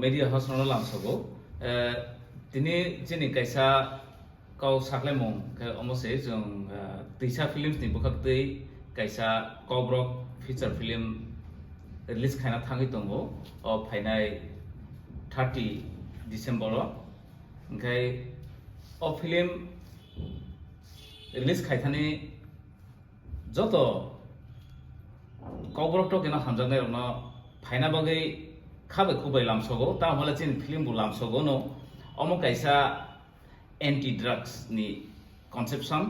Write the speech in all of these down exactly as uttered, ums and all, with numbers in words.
Media house no lamsogo. Eh, tini chini kaisa kau saklaimung khe omo se chwng, eh, Twisa Films ni bwkhak twi kaisa Kokborok feature film release khaina thangwi tongo o phainai thirty December o. Hinkhe o film release khaithani joto Kokborok tokeno hamjaknairokno phaina bagwi khabai khubai lamsogo, tamo hwnle chini film bo lamsogo no. Omo kaisa anti drugs ni conception.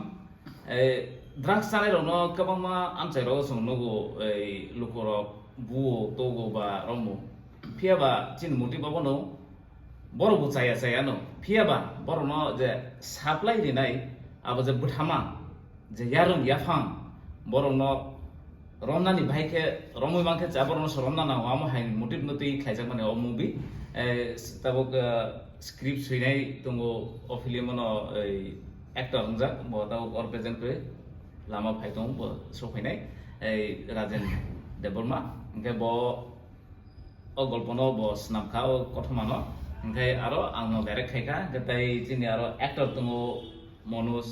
Eh, drugs chanairokno kwbangma amchairogo chwng nugo, ei lukurok buo togo ba rombo. Phiya ba chini motive abono borok bo chaya chaya no. Phiya ba borokno je supply rinai abo je bwthama je yarwng yaphang borokno romnani bai khe romwi mankhe cha borokno se romna nango, amo hai motive no twi khlaijak mani o movie. Eh, tabuk, eh, script swinai tongo o film no, ei actor wngjak bo tabuk o represent khe lama phai tongo bo sokphainai, ei Rajen Debbarma. Hinkhe bo o golpono bo swnam kha o kothomano. Hinkhe aro ang no direct khai kha, hinkhe tai chini aro actor tongo Manoj,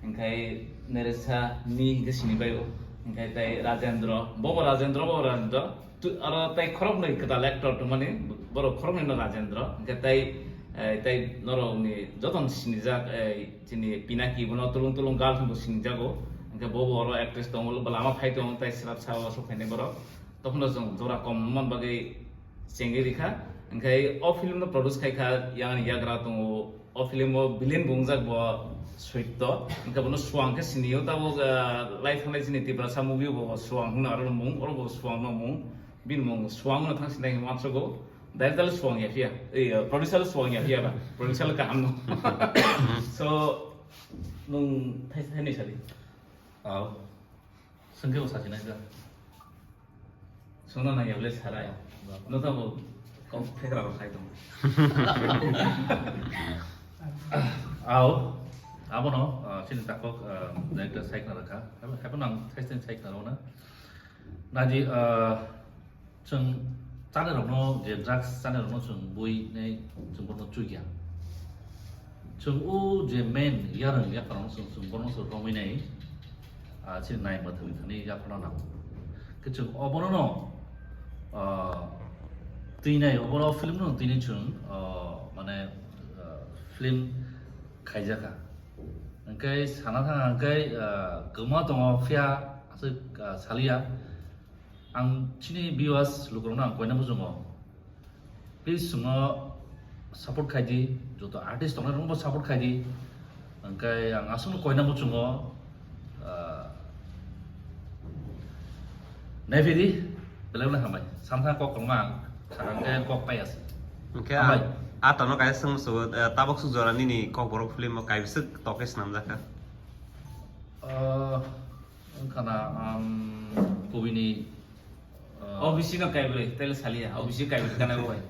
hinkhe Neresa ni hinkhe sini bai o, hinkhe tai Rajendra, bobo Rajendra, bobo Rajendra. Tu-, aro tai khoroknwi kwtal actor tongmani, borok khoroknwi no Rajendra, hinkhe tai, eh, tai norokni jotono sinijak, eh, chini Pinaki bono Tulung Tulung Girl hwnbo sinijago, hinkhe bobo oro actress tongo, lama phai tongo, tai swrapsa o sokphainai borok. Tokhono chwng jora kom man bagwi chengwi rikha. Hinkhe o film no produce khai kha yang ani yagra tongo. O film o villain bo wngjak bo Soitto. Hinkhe bono Suang khe sinio, tabuk, ah, lai thanglai chini Tiprasa movie bo Suang hwnwi aro mung, oro bo Suang no mung. Bini mung Suang no thang sinai hwnwi uansugo. Director le Suang ya phiya. Ei, ah, producer le Suang ya phiya ba. Producer le kaham no. So, nwng thai-, thainwi sadi. Aw. Swngkhe bo sachinai kha. Songna nang yable sarai. No tamo kok phekra rok khai tong. Aw, abono, ah, chini takhok, ah, director saikna rakha. Haibano ang thaising saikna rona. Naji, ah, chwng chanairokno, je drugs chanairokno chwng bui nai chwng bono chukya. Chwng o je main yarwng yapharano chwng, chwng bono chwng romwi nai, ah, chini nai mwthangwi thani yapharna nango. Khe chwng obono no, ah, twi nai, obono film no twi nai chwng, ah, mane, ah, film khaijakha. Hwnkhe sana thang hwnkhe, ah, kwma tongo phiya aswk, ah, saliya. Ang chini viewers lukurokno ang koina muchungo. Please chwngno support khai di, joto artist tongnai rokno support khai di. Hwnkhe ang aswkno koina muchungo, ah, naiphi di, belai belai hambai. Samsa kok kwrwngma ang sakha hwnkhe kok pai asi. Hwnkhe hambai. Ang a tono kaisa swngmung sugo, eh, tabuk swk jora nini Kokborok film o kaibwswk tok khe swnamjakha? Ah, wngkhana, um, kubini, ah, O B C no kaibrwi, tele saliya, O B C kaibrwi kana bai.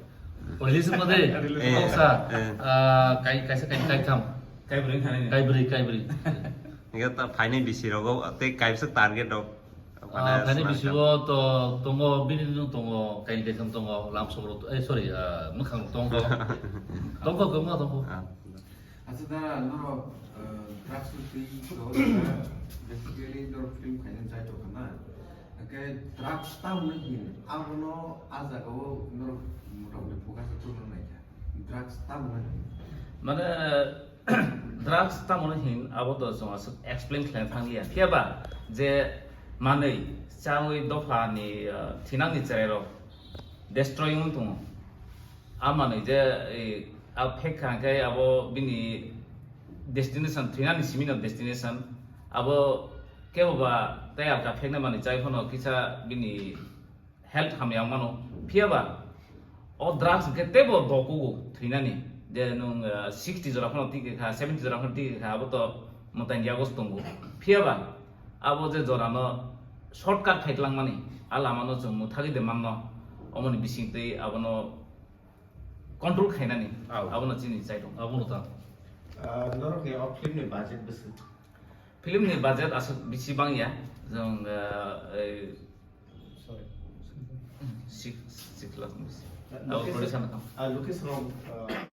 Release mode, eh, kok sa, eh, ah, kai-, kaisa kai-, kaitham. Kaibrwi wngkhana ni? Kaibrwi, kaibrwi. Hingke ta phaini bisi rogo tei kaisa target rok. Ah, phaini bisi o to tongo, bini no tongo, kaini kaitham tongo, lamsok rok, eh, sorry, ah, mwkhang rok tongo. Tongo, tongo, tongo. Ah. Acha da, norok, eh, drugs twi to basically norok film khaina jai tongkha na. Hwnkhe drugs tamo hwn, abono a jagao norok motamoti focus rwna naikha. Drugs tamo hwn? Mane, drugs tamo hwn, abo to chwng aswk explain khlaina thanglia. Phiya ba je manwi chawi dophani, eh, thinangni cherairok destroy wng tongo. A manwi je, eh, a phek kha hwnkhe abo bini destination, thwinani simino destination. Abo kebo ba tei alka phekna manwi chai phano kisa bini health hamya wng mano. Phiya ba o drugs hwnkhe teibo dokugo thwinani. Je nwng, eh, sixty jora phano tike kha, seventy jora phano tike kha, abo to mwtai ni yago se tongo. Phiya ba abo je jorano shortcut khai twlangmani, a lamano chwng mwthagwi de manno, omoni bising twi abono control khainani, Au. Abono chini chai tongo. Abono ta. Ah, norokni o film ni budget bwswk? Film ni budget aswk bisi bangya, jong, ah, eh, Sorry. six, six lakh ni bisi. Location, producer no tamo. Ah, location rok, ah,